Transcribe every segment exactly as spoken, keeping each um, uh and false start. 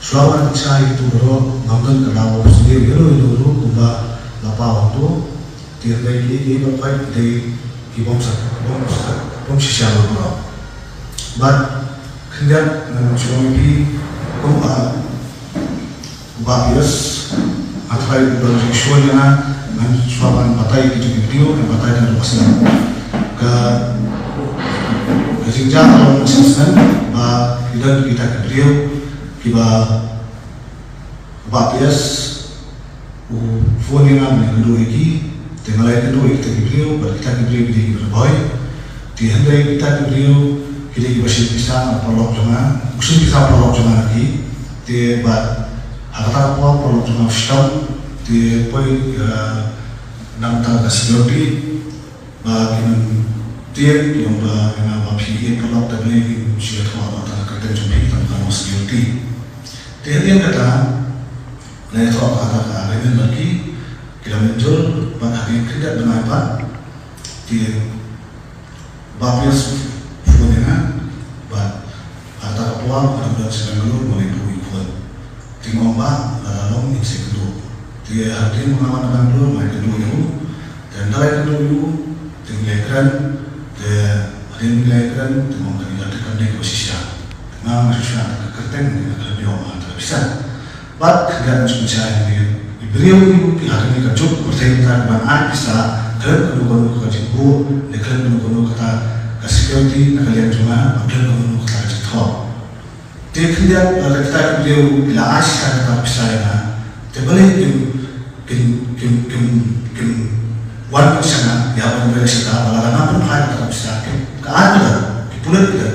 Shuwa ban pynshai ïa kito baroh, ngam don ka daw ban sngewthuh ïa no ïa no ruh kumba la paw hangto. Te hynrei kine ki ba peit ki dei ki bym sa, bym sa, bym shisha baroh. Bad khyndiat ngan shu ong ïa phi kumba Bah Pius, nga tharai u don jingshoh ïa nga, ngan shuwa ban batai ki jong ki briew, ngan batai tang ba shisha. Ka, ka jingjia ka long shisha ba ki don kita ki briew kiba Bah Pius u phone ïa nga ban ïakynduh ïa ki, te nga la ïakynduh ïa kita ki briew, bad kita ki briew ki dei kiba reboi. Te hynrei kita ki briew ki dei kiba shim pisa na paralok jong nga, u shim pisa paralok jong nga na ki. Te bad ha kata ka por paralok jong nga u shitom, te poi, eh, na bynta ka security, ba kin tieng ïa ba ïa ba phi ïa paralok, te balei kin shu ïathoh na bynta ka kyrteng jong phi, tang ka long security. Te hadien kata la ïathoh kata ka agreement bad ki, ki la mynjur, bad hadien khyndiat bnai pat, te Bah Pius phone ïa nga, bad ha kata ka por nga dang don sha Bangalore, nga la ïathuh ïa u phone. Te nga ong, Bah, lada long ngin sa ïakynduh. Te hadien ba nga wan na Bangalore nga ïakynduh ïa u. Te ynda la ïakynduh ïa u, te ngi la ïakren, te hadien ba ngi la ïakren, te nga ong kane ka dei, kane ka dei kaba shisha. Te nga, nga shu shna ka kyrteng, nga khlem ïoh ïa ka pisa. Bad khyndiat nga shu pynshai ïa ki briew, ki briew ki ha kane ka juk ka pyrthei mynta kiban ai pisa, khlem kano kano ka jingbuh, ne khlem kano kano kata ka security na ka liang jong nga, bad khlem kano kano kata ka jingthoh. Te khyndiat lada kita ki briew ki la ai shisha kata ka pisa ïa nga, te balei kim, kim, kim, kim, kim wan sha nga, ïa ban ïa shisha, ba lada nga pynphai kata ka pisa, kim, ka ai ka da, ki pulit ka da,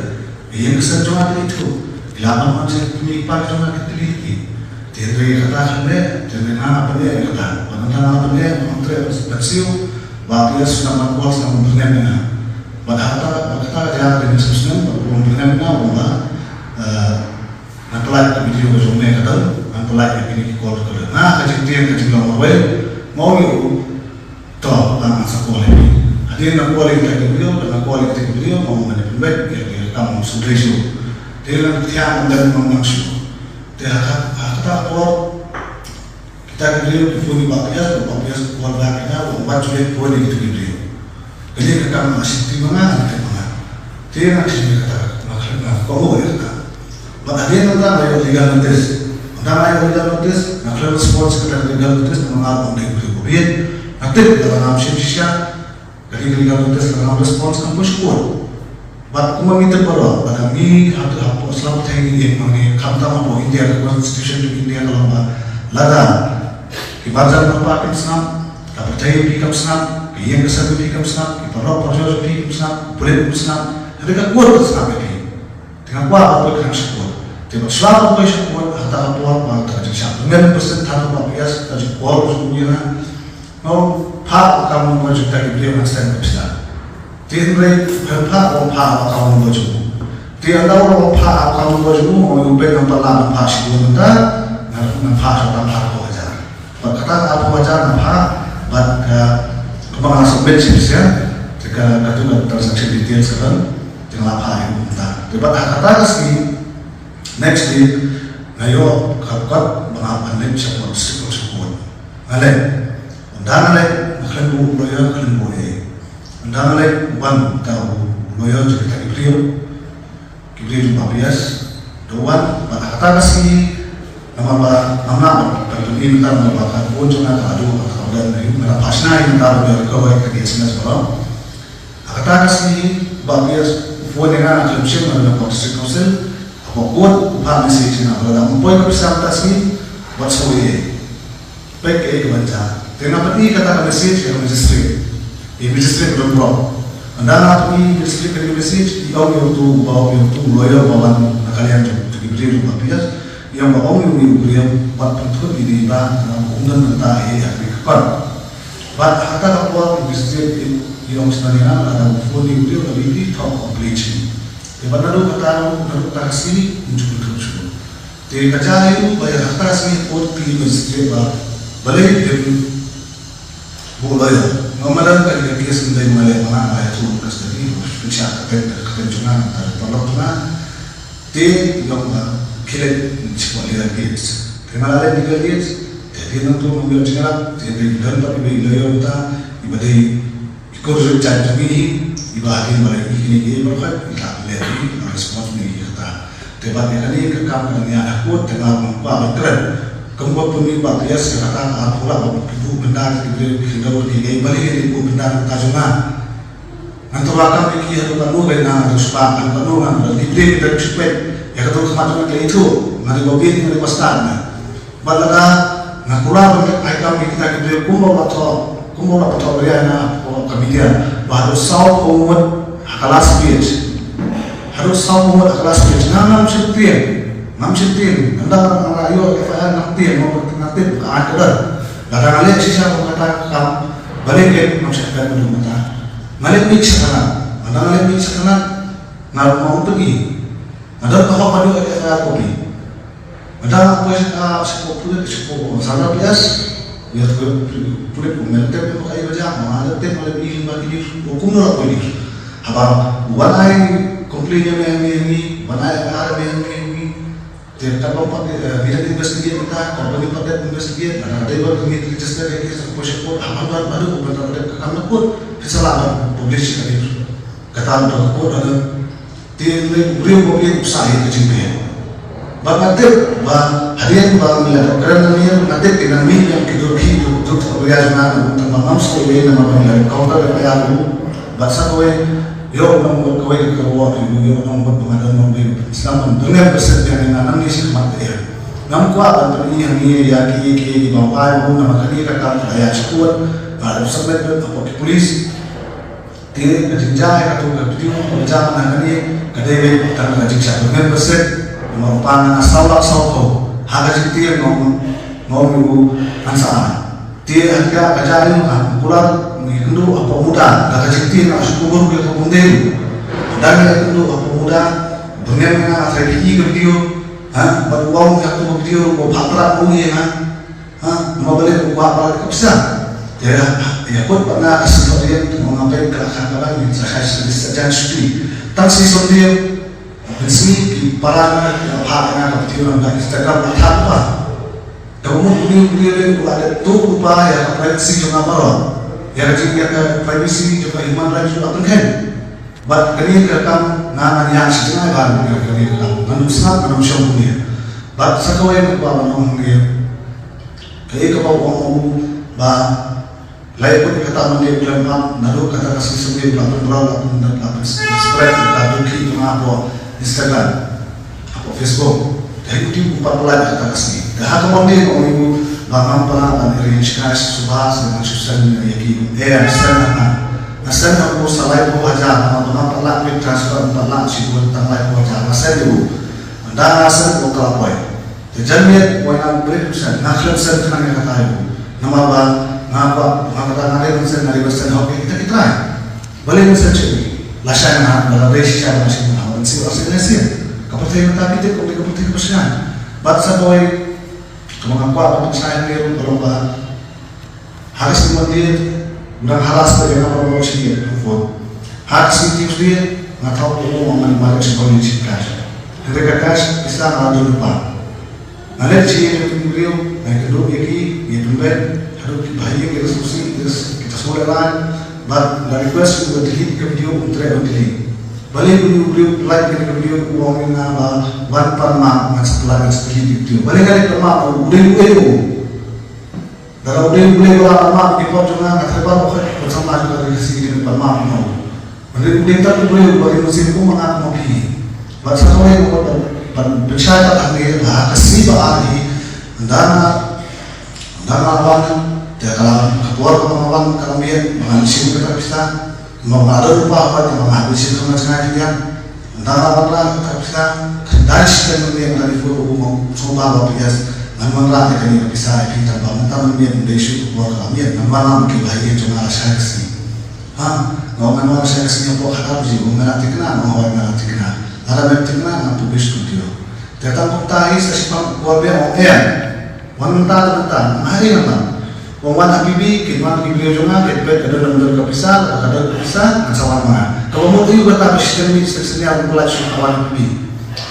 ïa ka sen jong nga ki ithuh, ki la ban wan sha ki kmie ki kpa jong nga ki kylli ki. Te hynrei kata khlem leh, te hynrei nga nga pynleh ïa kata, ba nangta nga pynleh, nga pyntreh ban siew, ba ki ïa shu nang ban call, shu nang ban byrngem ïa nga. Bad ha kata, bad kata ka jia ka dei ban siew snem, bad u byrngem ïa nga, u ong ba, eh, ngan pyllait ka video ka jong me ka dang, ngan pyllait ïa kine ki call recorder. Nga ka jingtieng ka jinglong marwei, nga ong ïa u, to, ngan sa call ïa phi. Hadien ngan call ïa kita ki briew, ngan call ïa kita ki briew, nga ong ngan pynbeit ïa ki kam shu dei shuh. Te ngan thiah ngan dang ngan nang shuh. Te ha ka, ha kata ka por, kita ki briew ki phone ïa Bah Pius, Bah Pius ka call back ïa nga, u ong wat ju leh phone ïa kita ki briew. Kane ka kam nga shim ti ma nga, nga tip ma nga. Te nga shim ïa kata, nga khlem, nga kohnguh ïa kata. Bad hadien nangta nga ïoh legal notice. Nangta nga ïoh legal notice, nga khlem response kata ka legal notice, namar nga ong dei briew ba bieit. Nga tip lada ngam shim shisha, kane ka legal notice lada ngam response kan poi sha court. Bad kumba ngi tip baroh, lada ngi ha, ha, hapoh sla pyrthei ngi ïeng ma ngi, khamtam hapoh India, ka constitution jong India ka long ba lada ki marjan marpa kim sngap, ka pyrthei jong phi kam sngap, ka ïing ka sem jong phi kam sngap, ki paralok parajor jong phi kim sngap, pulit kim sngap, hynrei ka court ka sngap ïa phi. Te nga kwah ban poi khnang sha court. Te bad shuwa ban poi sha court, ha kata ka por, ba kata ka jingshah pyngen percent tang ba Bah Pius, ka jingcall jong u ïa nga. Nga ong phah account number jong kita ki briew ngan send ka pisa. Te hynrei phi phah, ong phah account number jong u. Te ynda u ong phah account number jong u, ong u peit nang pat lah nang phah shibun mynta, ngan, ngan phah sha tang arphew hajar. Bad kata ka arphew hajar ngan phah, bad ka, kumba nga la submit shisha, te ka, katu ka transaction details ka don, te nga la phah ïa u mynta. Te bad ha kata ka sngi, next day, nga ïoh ka kot ba nga ban leit sha court, district court sha court. Nga leit. Ynda nga leit, nga khlem buh lawyer, khlem buh ei. Ynda nga leit, wan da u lawyer jong kita ki briew, ki briew jong Bah Pius. Da u wan, bad ha kata ka sngi, namar ba ngam lah ban pyn-i mynta namar ba ka phone jong nga ka la duh, ka la duh, nga la phah shna ïa mynta ba ïa recover ka S M S baroh. Ha kata ka sngi, Bah Pius u phone ïa nga, nga khlem shim, nga dang hapoh District Council, hapoh court, u phah message ïa nga, ba lada ngam poi ka pisa mynta ka sngi, wat sngew ei ei. Peit kaei kaban jia. Te nga pyni kata ka message ïa ka magistrate. Ïa magistrate ba don prop. Ynda nga pyni magistrate kane ka message, i ong ïa uto, ba ong ïa uto u lawyer ba wan na ka liang jong uto ki briew jong Bah Pius. I ong ba ong ïa u briew, wat pynthut ïa i ba, nga ong ym don nangta ei ei ha kane ka kot. Bad ha kata ka por, i magistrate i, i ong shuh ïa nga, lada u phone ïa u briew, lada i thoh complain sha i. Te bad naduh kata, naduh kata ka sngi, um ju pynthut shuh. Te ka jia ïa u ba ïa kata ka sngi court ka kylli magistrate ba balei phim buh lawyer. Nga ong ma dang ka case kam dei ma nga leh ma nga, nga ïathuh custody, pynshah ka kyrteng, ka kyrteng jong nga, ka paralok jong nga. Te i ong ba Ki leit sha Legal Aid. Te nga la leit Legal Aid, te hadien nangta ngam ïoh jingïarap, te dei don pat iba i lawyer mynta, iba dei i kur jong jait jong ngi hi, iba hadien ba la ïohi kine kiei baroh, i la leh i, i la respond ïa kata. Te bad ïa kane ka kam ka dang ïaid ha court, te nga ngam kwah ban kren. Kumba pynmih ba case ïa kata, arphew lak ba ki buh bynta ki briew ki khyndew ki ngi, balei ki buh bynta kata jong nga. Ngan tyrwa kam ïa ki haduh katno, ba nga haduh spah, haduh katno ngan, ba ki briew ki dang shu peit ïa ka dur khmat jong nga, ki la ithuh nga dei ba bieit, nga dei ba stad nga. Bad lada nga kular ban ai kam ïa kita ki briew, kumba u la thoh, kumba u la thoh ïa nga hapoh ka media, ba haduh sawphew ngut ha ka last page, haduh sawphew ngut ha ka last page, nga ngam shym tieng, ngam shym tieng. Ynda nga ïoh F I R nga tieng, nga tip ka aiñ ka don. Lada nga leh shisha kum kata ka kam, balei ngam shym tieng mynta. Nga leh mih sha kane, ynda nga leh mih sha kane, nga ruh ngam tip. Nga don ka hok ban ïoh F I R copy. Mynta nga poi sha ka, sha ka pulit, sha ka sandar P S. Ïa ka pulit, pulit, me la tip ba kaei ba jia, nga la tip, nga la ïohi ba kine, kumno la poi. Haba wan ai complain ïa me, ïa me, ïa me, wan ai F I R ïa me, ïa me, ïa me. Te katba pat, eh, ngi dang investigate mynta, katba ngi pat dep investigate, lada dei ba ngi register ïa ka case, poi sha court, haba don, ba don, ba don, ba dep ka kam na court, phi sa lah ban publish ïa ka case. Kata ka court, lada Te hynrei u briew ba bieit u sah ïa ka jingbieit. Bad nga tip ba hadien ba ngi la dep kren nangne, nga tip ki nang mih ki dur ki dur dur ki dur ïa jong nga, tang ba ngam sngewthuh ïa namar ba ngi la dep counter ïa ka ïa u. Bad sa kawei, ïoh u nongbud kawei ka reward ïa u, ïoh u nongbud ba nga don nongbud. Sngap ban byrngem bysep ïa nga nangne sha khmat ka ïa. Ngam kwah ban pyni hangne ïa ki ki ki ba u ai u namar kane ka kam ka la ïa shu kut, ba la dep submit hapoh ki police. Te ka jingjia ïa kato ka video kaba jia mynta kane ka dei beit tang ka jingshah byrngem bysep. Namar u pan nga saw lak saw phew ha ka jingtieng, nga ong, nga ong ïa u ngan sa ai. Te hangta ka jia ïa u, ha, kular ngi kynduh hapoh muda da ka jingtieng, nga shu kubur ïa ka bym dei. Da ngi kynduh hapoh muda, byrngem nga, nga trai phi ka video, ha, bad u ong ïa kato ka video ba phah trap u ïa nga. Ha, namar balei u kwah ba ka pisa. Te ïa, ïa kut ba nga ka sngewthuh ïa nga, nga peit ka la kha ka ban, sa khai sa sa jan shuti. Tang shi sawdong, mynsngi ki para nga, ki la phah nga ka video na Instagram, la thad ba. Te u mut uni u briew u la dep tuh lypa ïa ka privacy jong nga baroh. Ïa ka jing, ïa ka privacy jong ka human rights u la pynkheiñ. Bad kane ka kam nga ngan ïa shi jngai ban ïa kane ka kam. Ngan ym sngap, ngan ym shong kumne. Bad sa kawei nga kwah ban ong kumne. Kaei kaba u ong u ba la ïakut ïa kata mynta u khlem pat, naduh kata ka sngi Sunday u la pynbra, la pyn, la pynspread ïa ka dukhi jong nga hapoh Instagram, hapoh Facebook. Te ha u Tuesday u pat pynlait ïa kata ka sngi. Te ha ka Monday u ong ïa u ba ngam pat lah ban arrange cash, suba sa ngan shu send ïa ki, eh, send ha nga. Nga send ha u sa laiphew hajar, namar ba ngam pat lah pyn transfer, ngam pat lah shibun, tang laiphew hajar nga send ïa u. Ynda nga send u ka la poi. Te jan miet, wai nga briew send, nga khlem send khnang ïa kata ïa u. Namar ba nga kwah, nga kata nga dei ban send, nga dei ban send hok ïa kita ki trai. Balei ban send shuh? Lashai nga, lada dei shisha ba nga shu mynta ban siew, siew, siew. Ka pyrthei mynta phi tip, ka pyrthei kaba shngaiñ. Bad sa kawei kaba nga kwah ban pynshai hangne ruh ka long ba Ha ka sngi Monday, u dang harass ïa nga baroh baroh shi ïa ka phone. Ha ka sngi Tuesday, nga thaw ïa u, nga mareh shi bun shi cash. Hynrei ka cash, pisa nga la don lypa. Nga leit sha ïing jong ki briew, nga ïakynduh ïa ki, nga pynbeit, haduh ki bahaïing ki la sngewsih, ki la sngewlehrain, bad nga request ïa u ba delete ka video, um treh ban delete. Balei uni u briew u like ïa ka video, u ong ïa nga ba wan pan map, ngan sa delete, ngan sa delete ïa ka video. Balei nga leit pan map, u dei u A O. Lada u dei u Blei ba la pan map ki por jong nga, nga tharai baroh khoit ki khun samla jong ka ri Khasi ki dei ban pan map noh. Hynrei u dei tang u Blei uba ri mynsiem kum ma nga kum ma phi. Bad sa kawei nga kwah ban, ban pynshai pat hangne ba ha ka sngi ba ar hi, ynda nga, ynda nga wan, te ka la, ka por kaba nga wan ka la miet, ba ngan shim kata ka pisa. Namar nga don lypa hooid, namar nga hap ban shim kham na jngai pynïap. Ynda nga wanrah kata ka pisa, khyndai shiteng mynmiet nga dei pur u ong sngewbha ba phi ïa, ngan wanrah ïa kane ka pisa ïa phi tang ba mynta mynmiet ym dei shuh ka por ka la miet, ngan wanrah ma ki bahaïing jong nga lashai ka sngi. Ha, nga ong ngan wanrah lashai ka sngi hapoh khatar baje, u ong me la thikna, nga ong hooid nga la thikna. Lada mem thikna ngan publish video. Te tang kumta hi sa shiphang por ba ong em. Wan mynta, mynta, mynta hi mynta. Wan wan ha P B, kin wan ki briew jong nga, kin peit ka don, don ka pisa, ka don ka pisa, ngan sa wan ma nga. Kaba mut aïu kata ba shiteng miet shiteng synñiar ym pynlait shuh ka wan ha P B.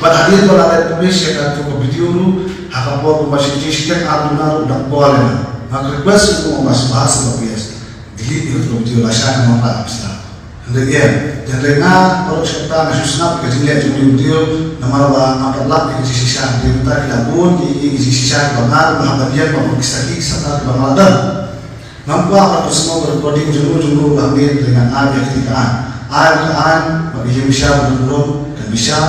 Bad hadien ba la leit publish ïa katu ka video ruh, ha ka por kumba shi shi ar duna ruh dang call ïa nga. Nga request ruh kumba sngewbha sngewbha please delete ïa katu ka video, lashai namar ka ap sla. Hynrei ïa, hynrei nga baroh shi katta nga shu sngap ka jingleh jong u video, namar ba nga pat lap ïa ka jingshisha, hynrei mynta ki la bun ki ïa ka jingshisha kiba nga ruh nga hap ban ïeng bad ki sakhi ki sakhi kiba nga la don. Ngam kwah ban pynsngew ka recording jong u jong u ba mih, hynrei ngan ai ïa kti ka aiñ. Ai ka aiñ bad ka ïing bishar ba don burom kan bishar.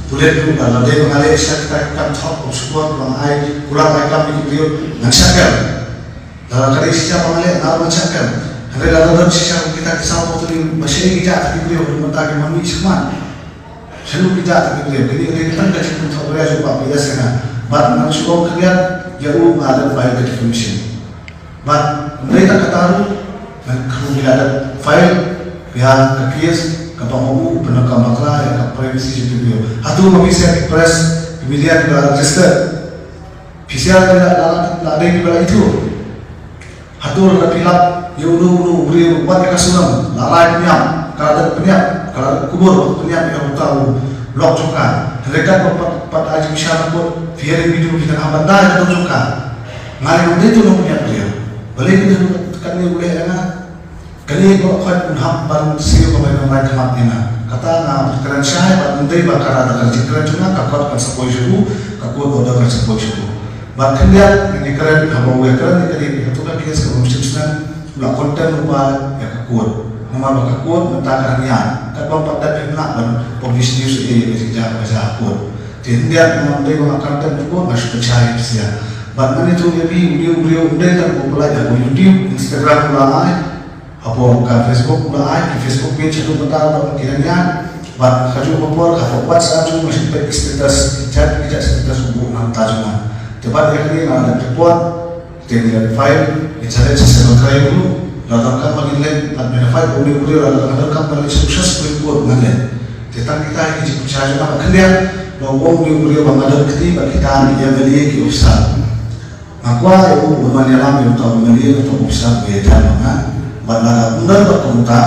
Pulit ruh lada dei ba nga leh shisha kita ki kam thok, kam shukor, ba nga ai kular ai kam ïa ki briew, ngan shah kem. Lada ka dei shisha ba nga leh, nga ruh ngan shah kem. Hynrei lada don shisha kum kita ki saw phew tylli, ba shei ki jah ta ki briew haduh mynta kim mih shakhmat. Shano ki jah ta ki briew? Kine ki dei ki tang ka jingpynthok briew jong u Bah P S ïa nga. Bad ngan shu ong khyndiat, ïa u nga dang file ka defamation. Bad ym dei tang kata ruh, ngan kyrmen ïa, dang file ïa ka case kaba ong u pyndonkam bakla ïa ka privacy jong ki briew. Hato ma phi sha ki press, ki media kiba la register? Phi sha kiba la, la, la dei kiba la ithuh? Hato lada phi lap ïa uno uno u briew, wat ïa ka surname, la rai pynïap, ka la dep pynïap, ka la dep kubur, pynïap ïa uta u lok jong ka. Hynrei katba pat, pat ai jingbishar ha court, phi ïa ring video, phi tang hap ban da ïa ka dong jong ka. Nga lei ngam dei tu nongpynïap briew. Balei phi dei katne u leh ïa nga? Kane baroh khoit un hap ban siew ka bai ban rai khmat ïa nga. Kata nga kren shai bad ym dei ba ka da ka jingkren jong nga, ka court kan sa poi sha u, ka court order kan sa poi sha u. Bad khyndiat ngan ïakren, haba u ïakren ïa kane, ïa katu ka case kaba mynshem snem, u la condemn u pa ïa ka court. Namar ba ka court mynta ka dang ïaid, katba ym pat dep hi nga ban publish news ïa ka jingjia kaba jia ha court. Te khyndiat namar ym dei ba nga condemn ka court, nga shu pynshai ïa phi sha. Bad ngan ïathuh ïa phi, une u briew ym dei tang ba u pynlait ha YouTube, Instagram u la ai, hapoh ka Facebook u la ai, ki Facebook page haduh mynta ruh ki dang ïaid. Bad kajuh ka por, hapoh WhatsApp jong u, nga shu peit ki status, ki jait ki jait status u buh na ka bynta jong nga. Te bad ïa kane nga la dep report, te ngi la file, ngin sa leit sha cyber crime ruh, la donkam ba ngin leit, bad mynta file ba une u briew la donkam ba leit sha Supreme Court ngan leit. Te tang kita ki jingpynshai jong nga, bad khyndiat ba u ong une u briew ba nga don kti bad kita ki M L A ki officer. Nga kwah ïa u ban wan ïalam ïa uta u M L A, uta u officer ba ïaid ma nga. Bad lada um don bad kumta,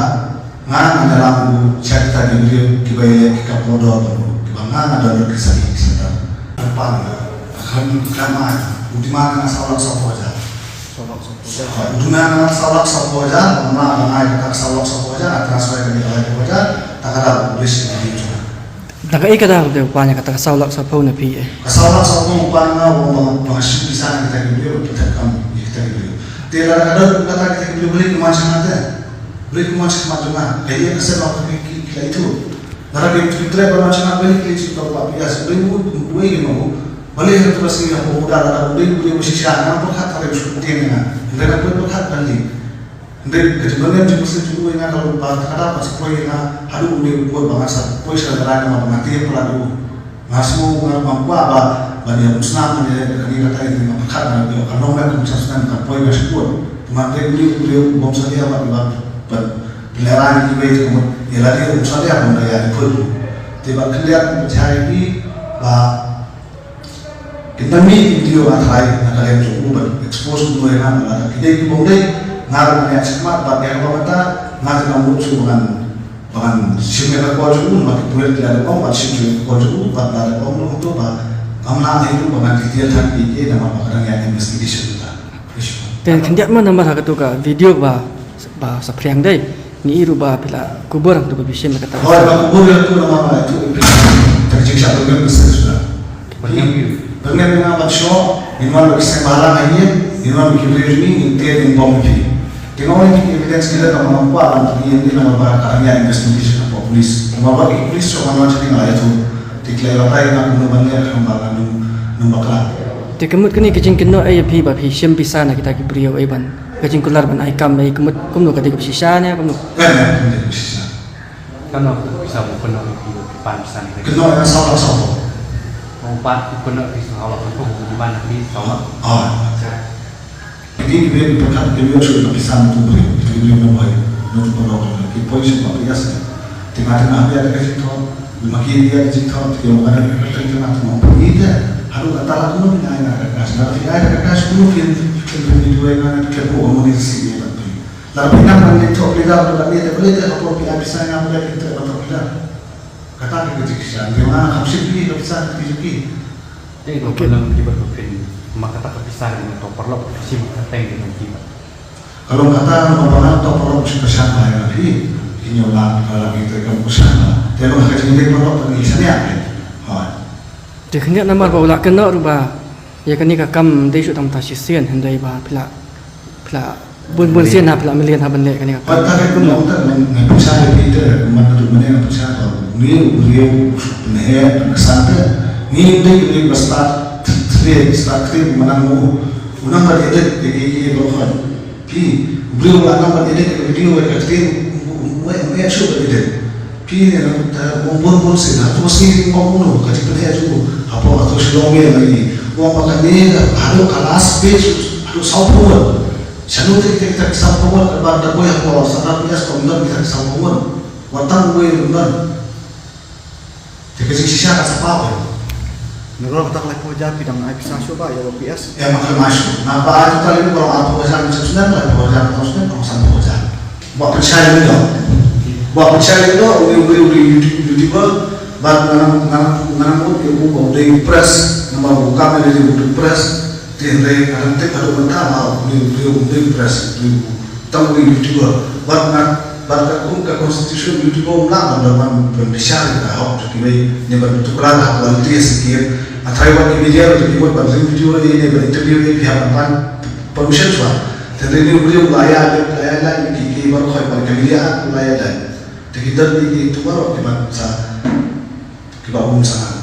nga ngan ïalam ïa u sha kita ki briew kiba ïaleh ki kam kordor bad u, kiba nga nga don ki sani ki sani. Pan ka kham kham ai u demand nga saw lak saw phew hajar. U demand nga saw lak saw phew hajar, ma nga ai kata saw lak saw phew hajar, nga transfer ka lai phew hajar, ta ka da u list ki briew jong nga. Da kaei ka daw u pan ïa kata ka saw lak saw phew na phi eh? Ka saw lak saw phew u pan ïa nga, u ong ba nga shim pisa na kita ki briew, pynthep kam ïa kita ki briew. Te lada ka don kata kita ki briew, balei kim wan sha nga te? Balei kim wan sha khmat jong nga? Kaei ka sep ba ki, ki, ki la ithuh? Lada kim, kim treh ban wan sha nga, balei ki la ithuh, ka ba phi ïa sep, balei u, u, uei ki ma u? Balei ha tu ka sngi hapoh u da lada u dei u briew ba shisha, ngan pyrkhat, lada u shu tieng ïa nga. Hynrei ngan pyrkhat ban leit. Hynrei ka jingpynim jingpyrsad jong u ïa nga ka long ba kata ka dei ban sa poi ïa nga haduh une u court ba ngan sa poi sha rai namar ba nga tieng palat ïa u. Nga sngew nga, ngam kwah ba ban ïa umsnam, ban ïa kane kata, ïa nga pyrkhat ban ïa ka long ba ka umsnam kan poi ka sha court. Te ma te une u briew u bym salia ba, ba, ba pynlehraiñ ïa kiwei, te ka mut ïa lade um salia ba ym da ïa ikut. Te ba khyndiat ba jai ïa ki ba Kin nang mih ki video nga tharai na ka liang jong u ban expose kumno ïa nga, lada ki dei ki bym dei, nga ruh ngan ïaid shakhmat bad ïa kaba mynta nga te nga mut shuh ba ngan, ba ngan shim ïa ka call jong u, namar ki pulit ki la dep ong ban shim shuh ïa ka call jong u, bad la dep ong noh to ba ngam lah hi ruh ba ngan detail than kiei kiei namar ba ka dang ïaid investigation mynta. Te khyndiat mo namar ha katu ka video ba, ba saphriang dei. Ngi ïohi ruh ba phi la kubur hangto ba phi shim ïa kata. Hooid, ba kubur ïa tu namar ba ïa tu phi. Tang jingshah byrngem ka seng suda. Byrngem ïa. Byrngem ïa nga ban shoh, ngin wan bad ki seng bhalang ha ïing, ngin wan bad ki briew jong ngi, ngin tied, ngin bom ïa phi. Te nga wan ïa ki evidence ki leh, namar ngam kwah ban pyni ïa ngi namar ba ka dang ïa investigation hapoh police. Namar ba ki police shuwa ban wan sha ngi nga la ïathuh. Te ki la ïa batai ïa nga kumno ban leh, kumba ngan ym, ym bakla. Te ka mut kane ka jingkynnoh ïa phi ba phi shim pisa na kita ki briew, eh, ban Ka jingkular ban ai kam, eh, ka mut kumno, ka dei kaba shisha ne kumno? Em, em, ka dei kaba shisha. Kumno ka pisa ba u kynnoh ïa phi ba phi pan pisa ne? Kynnoh ïa nga saw lak saw phew. U pan, u kynnoh ïa phi saw lak saw phew, u demand ïa phi saw lak. Ah. Phi dei ki briew pyrkhat, ki briew shu ïoh pisa na utu u briew, ki briew na bhoi, na utu u paralok, ki poi sha ba phi ïa sngewthuh. Te nga te nga hap ïa ka jingthoh, ma ki ïa ka jingthoh, te ki ong ba ka dei ka kyrteng jong nga, te nga ong phi te haduh katta lak kumno phin ai ïa nga ka cash, lada phi ai ïa nga ka cash kumno phin, phin, phin ïa duwai ïa nga, phin buh ka money receipt ïa bad phi. Lada phi nang ban leit thoh pleader, lada phi te balei te ha por phi ai pisa ïa nga balei phin treh ban thoh pleader. Kata ka jingshisha, nga kham shim phi ka pisa ka T J P. Te do Okay. Balang ki ba phin ma kata ka pisa ni to paralok phi shim ka teng ni ki ba. Ka long kata na ba balang to paralok shi ka shan ba ya phi. Ki ñiew la ka la ki te kam ku shan ba. Te long ka jingdei paralok ka ni shan ya phi. Hoi. Te khyndiat namar ba u la kynnoh ruh ba ïa kane ka kam dei shuh tang mynta shisien hynrei ba phi la phi la bun bun sien ha phi la mlien ha ban leh kane ka kam. Pat ta ka kumno ta ngan pynshai ïa phi te, man ka tu mane ngan pynshai to. Ngi u briew pynheh pynsan te. Ngi dei u briew ba start three, start three, u nang mo. U nang ban edit ïa ki, ki ba khot. Phi, u briew u la nang ban edit ïa ka video ïa ka ktien, u, u, u, u, u, u, shu ban edit. Phi ne nang ta mo bun bun sien ha, tu sien mo bun ka jingpynheh jong u. Hapoh ka tu Shillong ïa lagi. U ong ba kane ka haduh ka last page, haduh saw phew won. Shano te kita ki saw phew won, ka ban da boi hapoh Sandar P S, ka ym don kita ki saw phew won. Wat tang boi ym don. Te ka jingshisha ka sa paw. Ngi rung kata ka laiphew hajar phi dang ai pisa shuh ba ïa u P S. Em, ka ma shuh. Naba ai total ïa u ka long arphew hajar, phi snem, laiphew hajar, phi snem, ka long sanphew hajar. Ba pynshai ïa u dong. Ba pynshai ïa u dong, u dei, u dei, u dei YouTuber. Bad ngan, ngan, ngan mut ïa u ba u dei press. Namar u kam ïa u dei u dei press. Te hynrei ngan tip haduh mynta ba u dei, u dei, u dei press. U dei u Tang u YouTuber, bad ngan, bad katkum ka constitution YouTuber um lah ban da ban bishar ïa ka hok jong kiwei ne ban tuklar ha quality ha shisien. Nga tharai wat ki media ruh ki mut ban ring video ïa ne ban interview ïa ki hap ban pan permission shuwa. Te ring video la ïa, la ïa, la ïa ki, ki baroh khoi ban ka media la ïa da. Te ki don ki, ki tu baroh ki ban sa, ki ba um sa.